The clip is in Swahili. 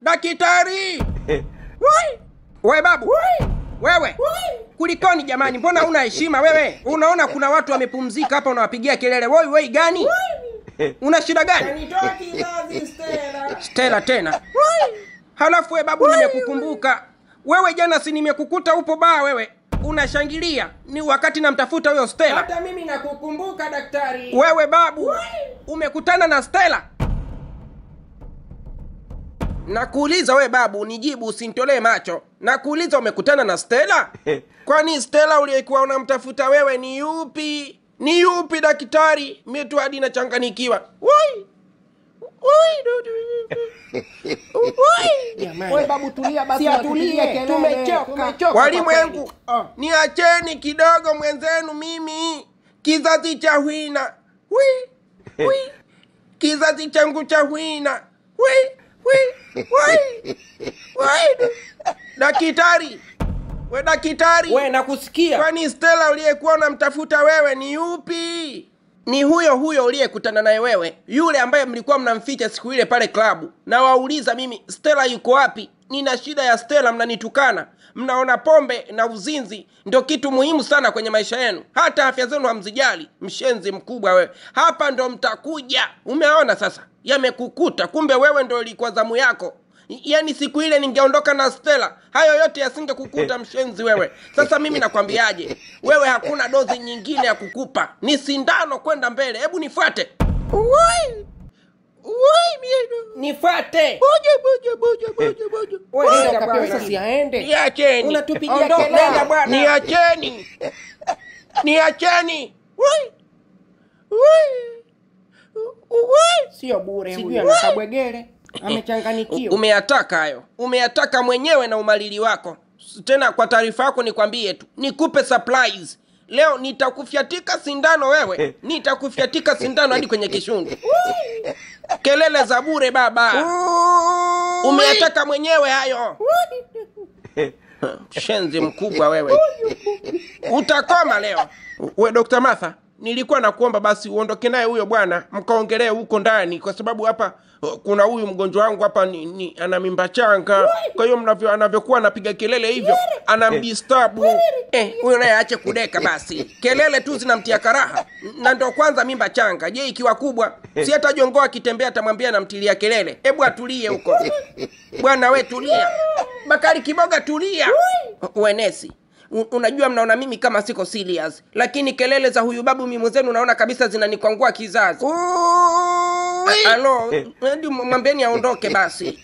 Daktari! Woi! We babu! Wewe! Kulikoni jamani? Mbona huna heshima wewe? Unaona kuna watu wamepumzika hapa unawapigia kelele. Woi woi gani? Una shida gani? Stella. Stella tena. Woi! Halafu we babu nimekukumbuka. Wewe jana si nimekukuta upo baa wewe. Unashangilia ni wakati namtafuta huyo Stella. Hata mimi nakukumbuka daktari. Wewe babu, umekutana na Stella? Nakuuliza we babu, nijibu usinitolee macho. Nakuuliza umekutana na Stella? Kwani Stella uliyekuwa unamtafuta wewe ni yupi? Ni yupi daktari? Mimi tu hadi nachanganikiwa. Woi! Woi! Woi! Wewe babu tulia basi, atulie, tumechoka. Walimwengu, niacheni kidogo mwenzenu mimi. Kizazi cha hwina. Wi! Wi! Kizazi changu cha hwina. Wi! Wi! Wi! Wi! Daktari! We daktari! We nakusikia. Kwani Stella uliyekuwa unamtafuta wewe ni yupi? Ni huyo huyo uliyekutana naye wewe, yule ambaye mlikuwa mnamficha siku ile pale klabu. Na wauliza mimi, Stella yuko wapi? Nina shida ya Stella, mnanitukana. Mnaona pombe na uzinzi ndio kitu muhimu sana kwenye maisha yenu. Hata afya zenu hamzijali. Mshenzi mkubwa wewe. Hapa ndo mtakuja. Umeona sasa? Yamekukuta. Kumbe wewe ndo ilikuwa zamu yako. Yaani siku ile ningeondoka na Stella, hayo yote yasingekukuta mshenzi wewe. Sasa mimi nakwambiaje? Wewe hakuna dozi nyingine ya kukupa. Ni sindano kwenda mbele. Hebu nifuate. Woi! Woi mimi. Nifuate. Boje boje boje boje boje. Wewe nenda bwana, sasa aende. Niacheni. Unatupigia kelele bwana. Niacheni. Niacheni. Woi! Woi! Woi! Sio bure huyu. Sijui anakabwegele. Amechanganikiwa. Umeyataka hayo. Umeyataka mwenyewe na umalili wako. Tena kwa taarifa yako nikwambie tu, nikupe surprise. Leo nitakufyatika sindano wewe. Nitakufyatika sindano hadi kwenye kishundu. Kelele za bure baba. Umeyataka mwenyewe hayo. Shenzi mkubwa wewe. Utakoma leo. We Dr. Martha, nilikuwa nakuomba basi uondoke naye huyo bwana mkaongelee huko ndani, kwa sababu hapa kuna huyu mgonjwa wangu hapa ni ana mimba changa. Kwa hiyo anavyokuwa anapiga kelele hivyo anamdisturb. Huyo naye aache kudeka basi. Kelele tu zinamtia karaha. Na ndio kwanza mimba changa. Je, ikiwa kubwa si hata jongoa akitembea atamwambia anamtilia kelele. Hebu atulie huko. Bwana we tulia. Bakari Kiboga tulia. Uenesi. Unajua mnaona mimi kama siko serious, lakini kelele za huyu babu mimi mwenzenu naona kabisa zinanikwangua kizazi. Alo, mwambieni aondoke basi.